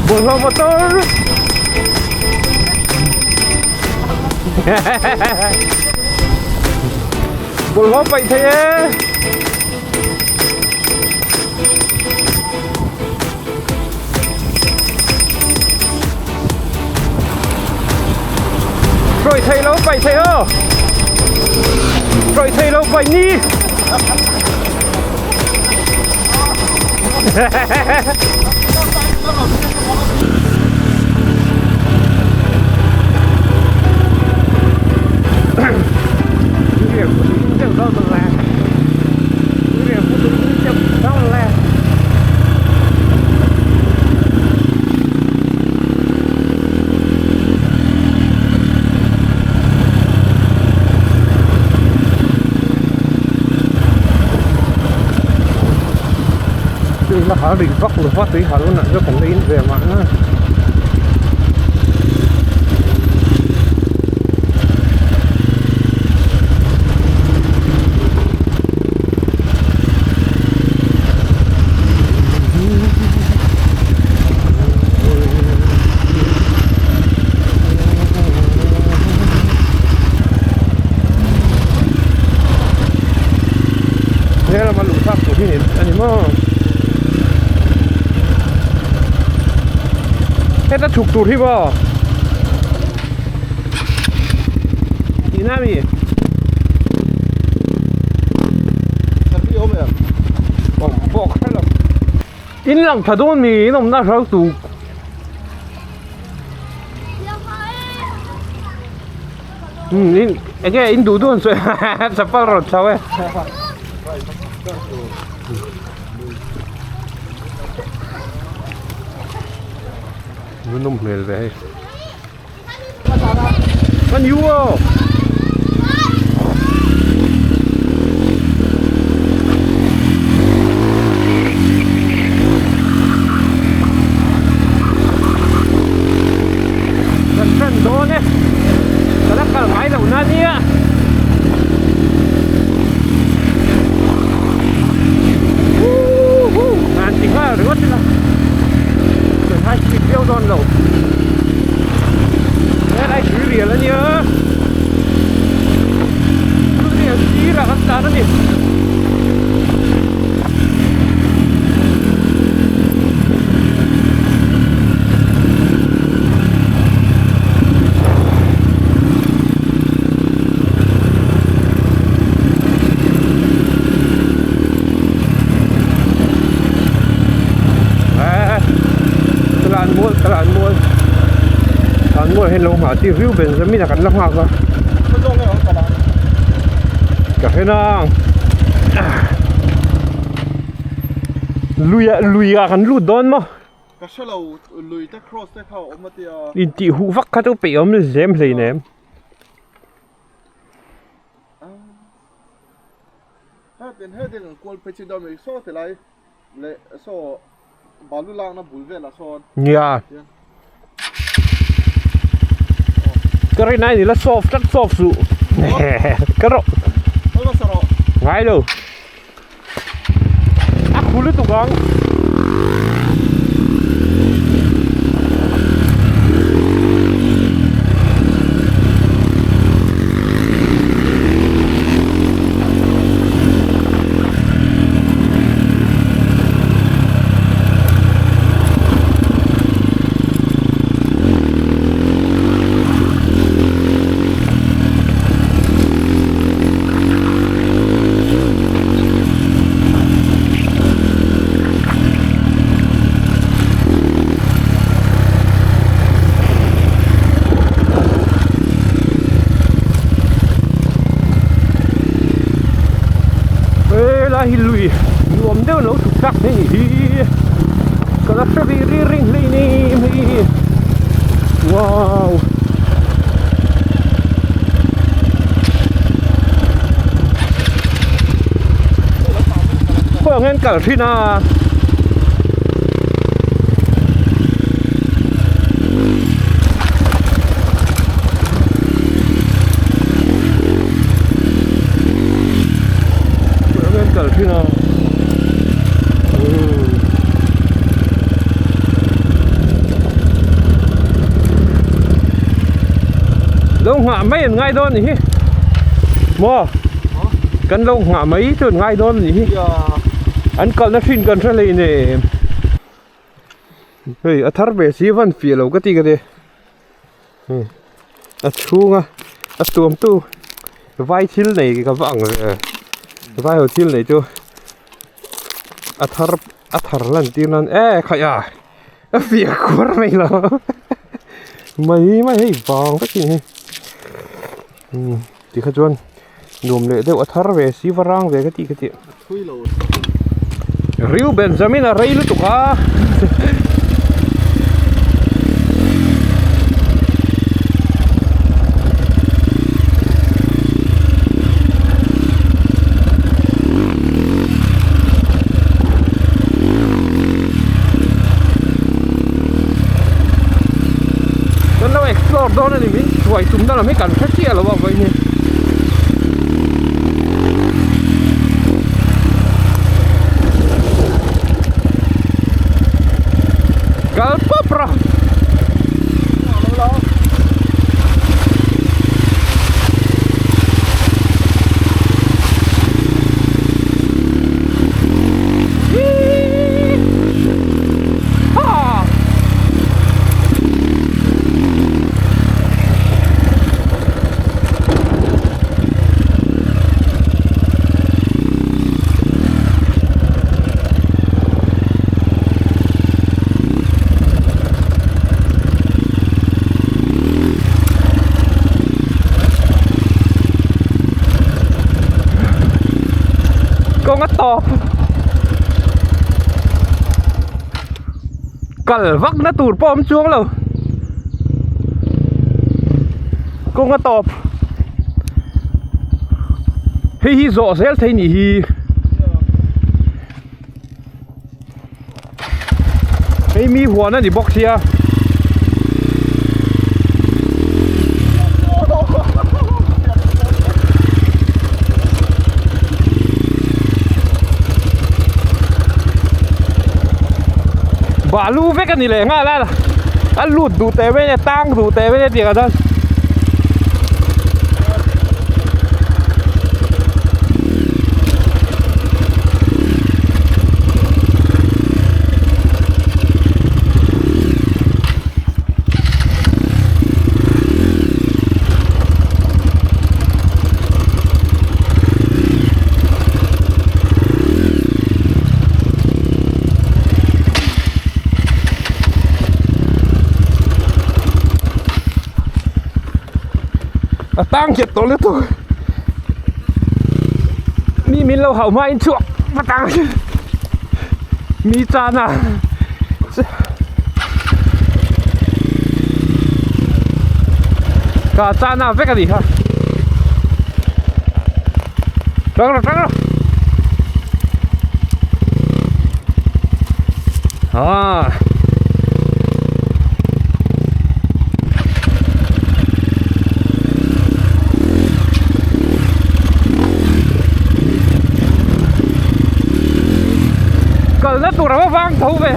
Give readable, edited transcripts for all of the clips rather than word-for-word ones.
Bawlhhlawh motor Bawlhhlawh paih thei e. Rồi thầy lâu phải thầy ơ Rồi thầy lâu phải ni Hal ri vak lo va tui hal hunah chu kan la in ve mahna. He lama luh thlak tur hi a ni maw heta chhuk tur hi maw Tihna mi? Awm pawh kher lo. In lang tha dawn mi in awmna hro tu. Um in enge in duh duh an sawi chapal rawn chho e. Nawm hmel ve hei. Kan yu aw. Kan fan dawn e. Ka la kal ngai loh na nia. Woohoo! An ti nghal ringawt ila. Chuan high speed viau dawn lo. Helai tui rial a nia. Tui rial sirah kan tlan a ni. Tlan mual tlan mual tlan mual hian lo nghah tir viau Benjamin a kan la nghak a ka hre nang luiah luiah kan lut dawn maw. Ka hre lo lui te cross te kha a awm a tia. Intih huh vak kha chu peih awm zem hleinem. Hetin hetin an kual phei chin dawn mai saw ti lai leh saw balu lakna bul velah sawn. Nia. Ka rin ai ni la soft tlat soft suh. Ka rawh. Ngai lo. A khu lutuk ang. Helai hi lui nuam deuh lo chhuk thlak thei nih hi ka la hre ve ri ring hlei nem hei wow. Khawiah hian kal thin a. Khawiah hian kal thin a. Lo nghah mai an ngai dawn a nih hi. Maw? Kan lo nghah mai chu an ngai dawn a nih hi. An kalna hrin kan hre hlei nem. Hei a thar ve si van fiah lo ka ti ka ti. A chhunga a tuamtu vai thil nei ka va ang ve vai ho thil nei chu a thar a thar lan tir nan e khaih a a fiah kuar mai lo mai mai hei vang vek in hi umm tikha chuan nuam leh deuh a thar ve si va rang ve ka tih ka tih. Riu Benjamin a rei lutuk a. Kan lo explore dawn a ni min hruai tumna lam hi kan hre chiah lo a vawiin hi. Kal pawp rawh. Kawng a tawp kal vak na tur pawh a awm chuang lo. Kawng a tawp hei hi zawh zel thei nih hi hei mi huan a ni bawk sia. Balu vek a ni leh nghal a a lut duh teh mai a ni a tang duh teh mai a ni tih ang chuan. A tang nghet tawh lutuk mi min lo hauh hmain chhuak va tang mi chan a ka chan a vek a nih kha tang rawh tang rawh ah. Kalna tur a va vang tho ve.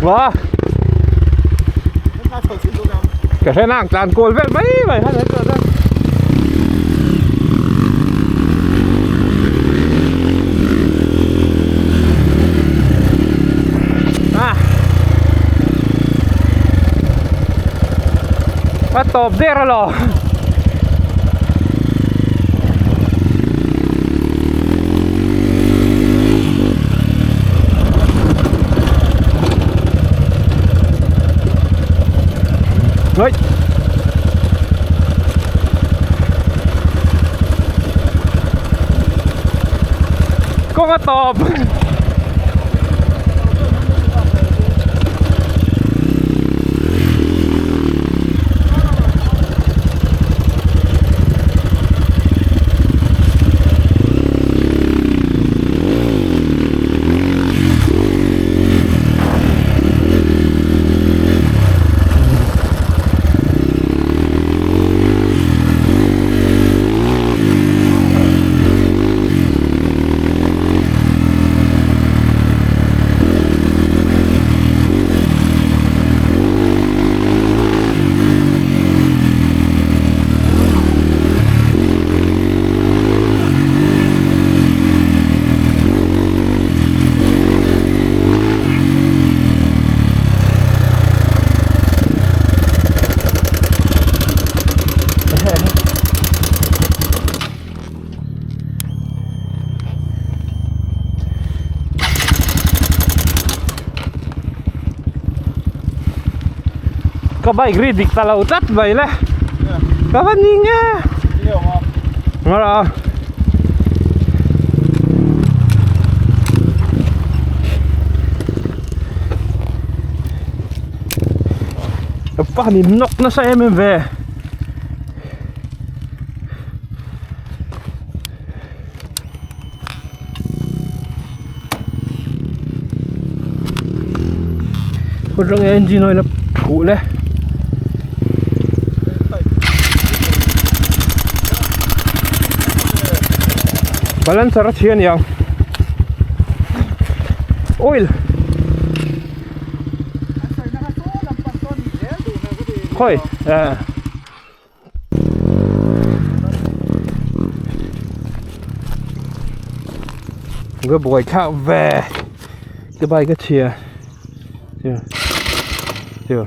Wow. Ka hre nang tlan kual vel mai mai han he chuan. Ah. A tawp der alawm. tawp. Ka bike ri dik ta lo tlat mai le ka va ning e ngara pa ni nawk nasa em em ve. Kawt rawng engine oil a phuh le. Balancer a chhi aniang oil khawi eh. Ga buai thlak ve ka bike a chhia chu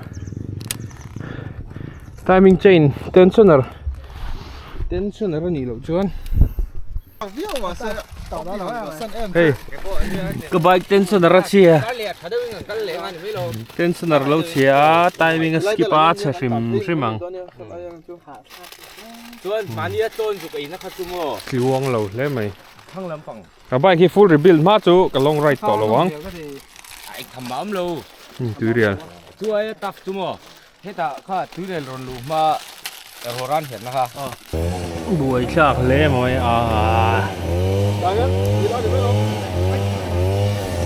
timing chain tensioner tensioner a nih loh chuan hei ka bike tensioner a chhia tensioner lo chhia a timing a skip a chhe hrim hrim ang. Tluang lo hle mai ka bike hi full rebuild hma chu ka long ride tawh lo ang tuirial. Hetah kha tuirel rawn luh hma rawh ran hian na kha. Buai thlak hle mai a.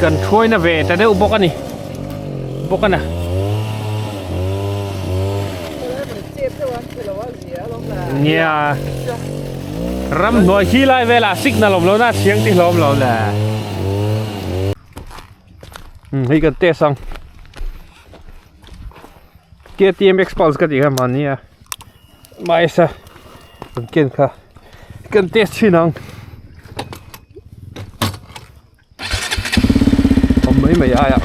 Kan thuaina ve ta deuh bawk a ni. Bawk a na. Nia. Ramhnuai khi lai velah signal awm lo na chiang ti hlawm lo le. Hei kan test ang. KTM Xpulse ka tih kha mahni a mahse kan ken kha kan test thin ang awm mai mai ai ah.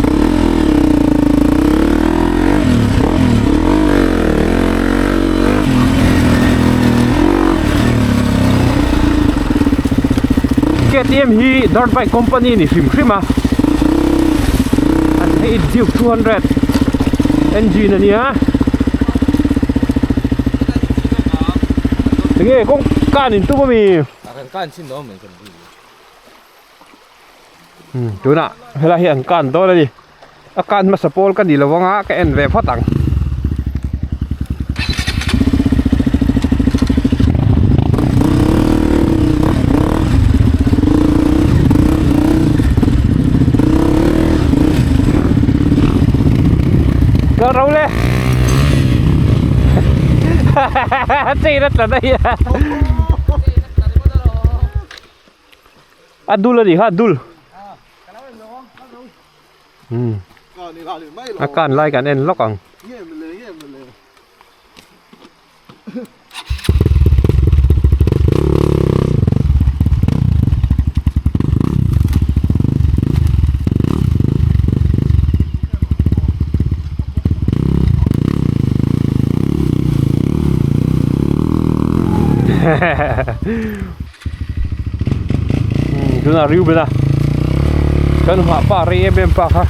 KTM hi dirt bike company ni hrim hrim a hei Duke 200 engine a nia enge kawng kan in tum ami tunah helai hi an kan dawn a ni a kan hmasa pawl ka ni lo anga ka en ve phawt ang. Kal ro le Chain a tla daih a A dul a nih kha a dul A kan lai kan en lawk ang. Tunah Reuben a kan nghah pa rei em em pa kha.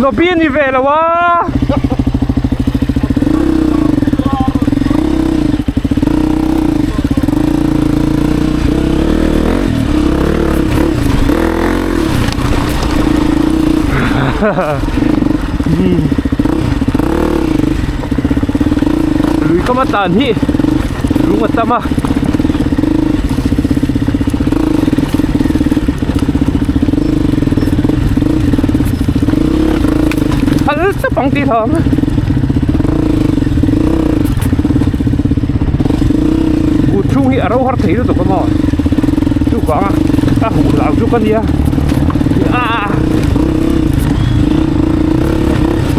Nobi a ni ve lo a. Lui kama tlan hi lung a tam a. Thal chap ang tih hlawm. Buh chhung hi a ro har thei lutuk a maw chuvanga a huh hlau chu ka nia ah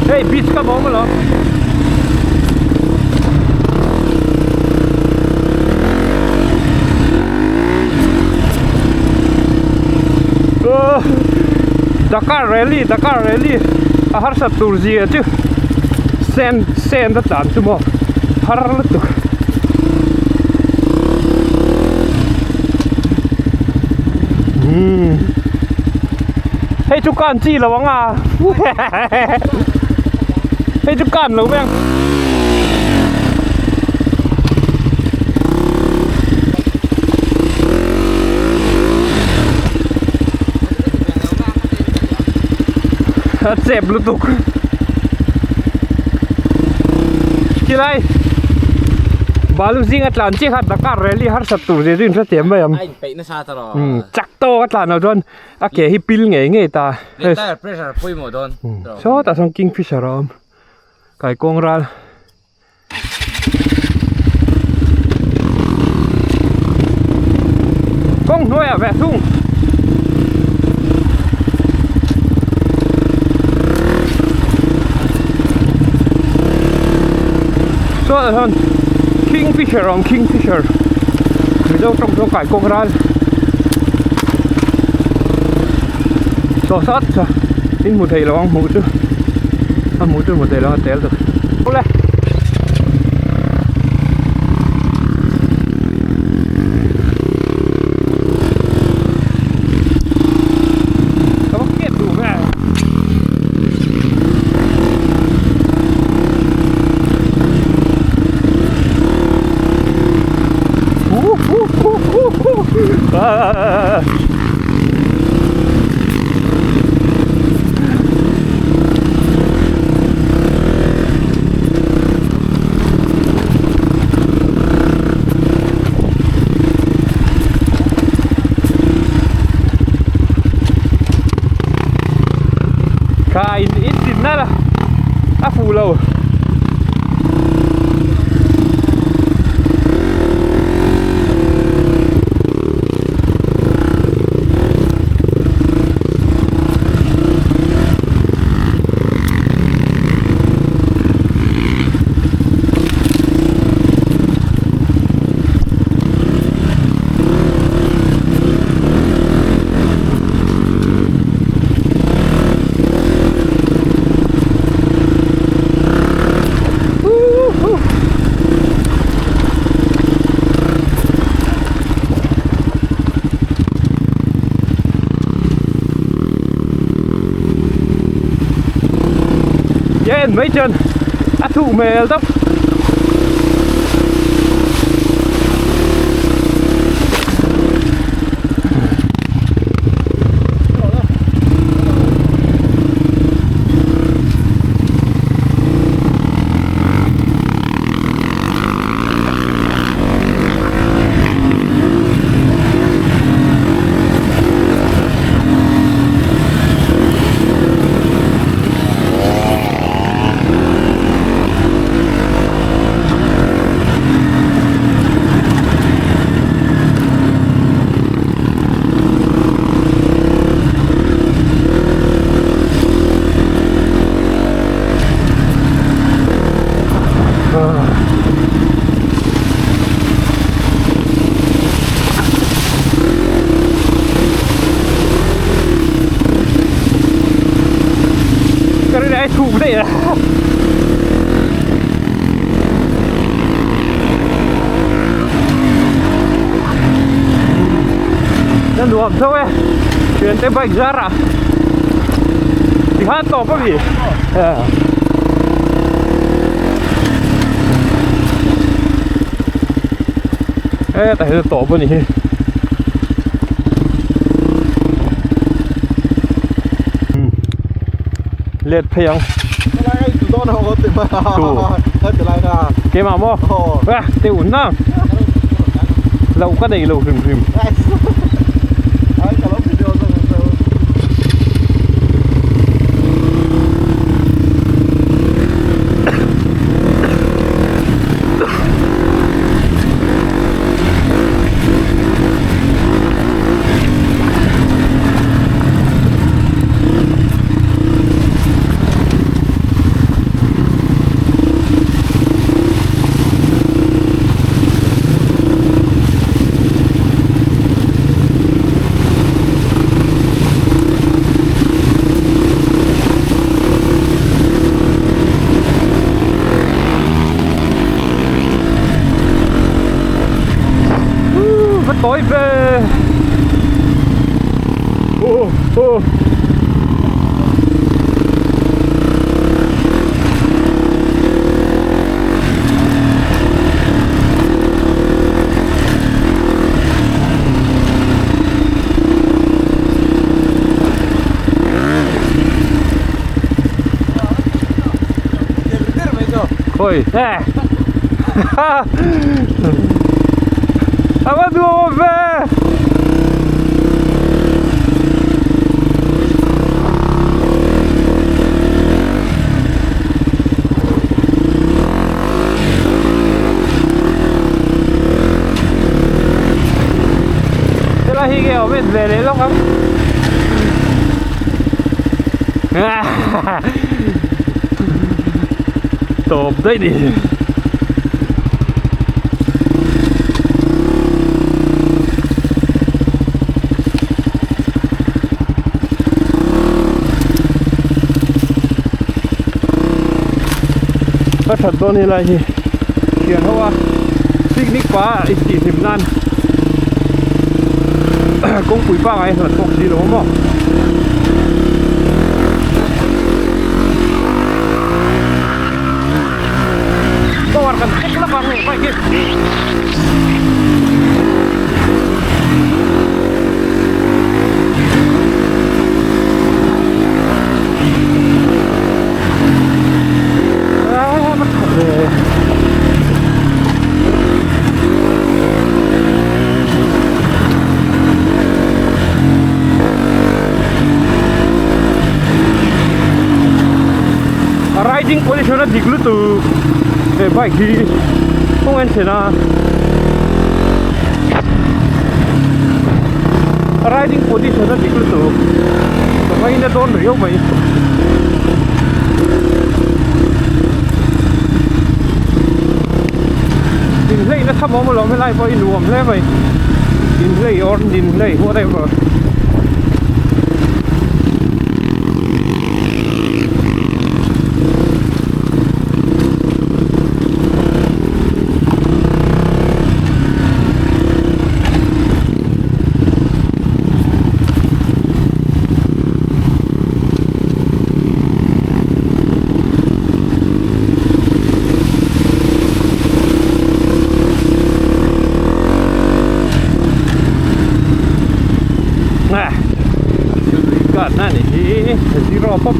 hei beach ka bawm alawm. Dakar Rally Dakar Rally a harsat tur zia chu sand sand a tlan chu maw har lutuk umm hei chu kan chi lo ang a hei chu kan lo mai ang. A chep lutuk chilai balu zinga tlan chiah kha Dakar rally harsat tur zia chu in hrethiam mai ang a inpeih nasa ta rawh umm chak tawk a tlan loh chuan a ke hi pil ngei ngei ta leh tire pressure pawimawh dawn sawtah sawn kingfisher a awm kaikuang ral. Kawng hnuaiah ve thung. Chuan ah hian Kingfisher a awm Kingfisher Mizo tawng chuan kai kawng ral saw sat sa in hmu thei lo ang hmuh chu a hmuh chu hmu thei lo ang a tel tawh. Awle. Ka va khiat duh ve. Ah. Kha in in tin na la a fuh lo. En mai chuan a thuh hmel tawp. Ka rin ai chhuk daih a. Na nuam tho e. Thiante bike zar ah. Tikhan tawp a mi. E tah hian tawp a ni hi. Let phei ang. Keimah maw? Ah, te un na. Lo ka nei lo hrim hrim. Va tawi ve oh oh Khawi eh a va duh awm ve. Helai hi nge awm en ve leh lawk ang tawp daih ni. Ka that dawn helai hi thian ho a picnic pa i tih hlim nan kawngpui pangai a hlat bawk si lo maw. Power kan check lawk ang hei bike hi. A riding position a dik lutuk he bike hi kawng en thlen a a riding position a dik lutuk ka ngaina dawn riau mai. Inhleihna tham awm alawm helai pawh hi nuam hle mai inhlei or ninhlei whatever. Ka na ni hi zero pawp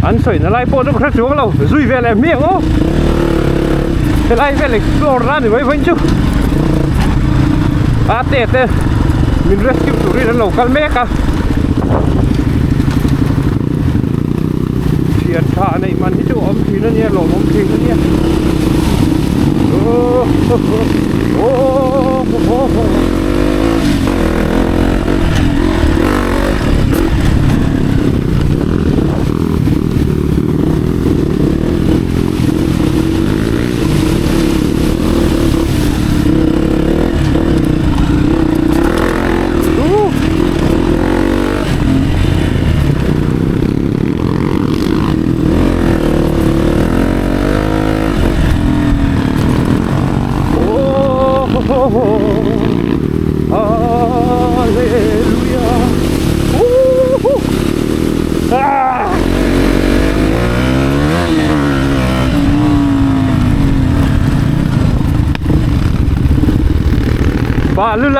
an sawi na lai pawh chu ka hre chuang lo zui ve leh hmiang aw helai vel explore na ni mai vawiin chu a te te min rescue turin an lo kal mek a thian tha neih man hi chu a awm thin a nia lawmawm thin a nia oh oh oh oh.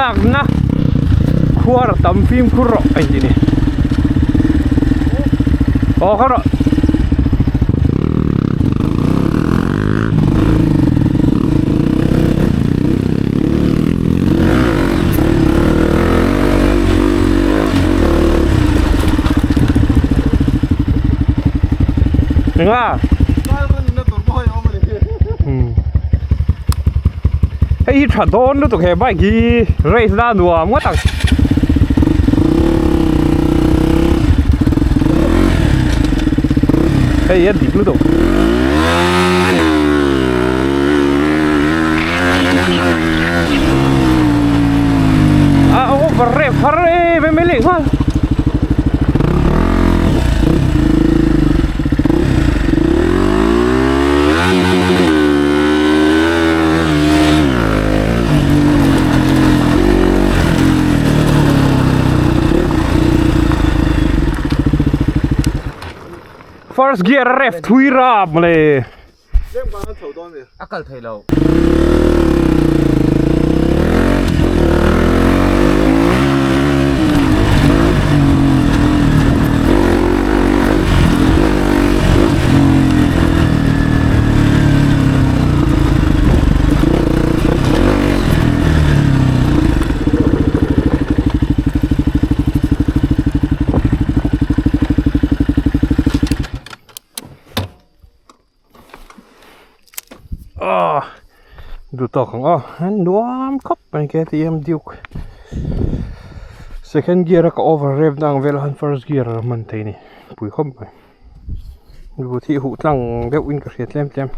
lakna khuar a tam fimkhur rawh a intih ni aw kha rawh. Enga? Hei hi tha dawn lutuk he bike hi race na nuam ngawt ang. Hei hi a dik lutuk. A over rep har em em mai leh nghal. First gear a ref thui rap mawle. A kal thei lo. Aw duh tawk ang aw an nuam khawp mai KTM Duke second gear a ka over rev na ang vel a khan first gear a hman thei a ni pui khawp mai buh hi huh tlang deuh in ka hria tlem tlem.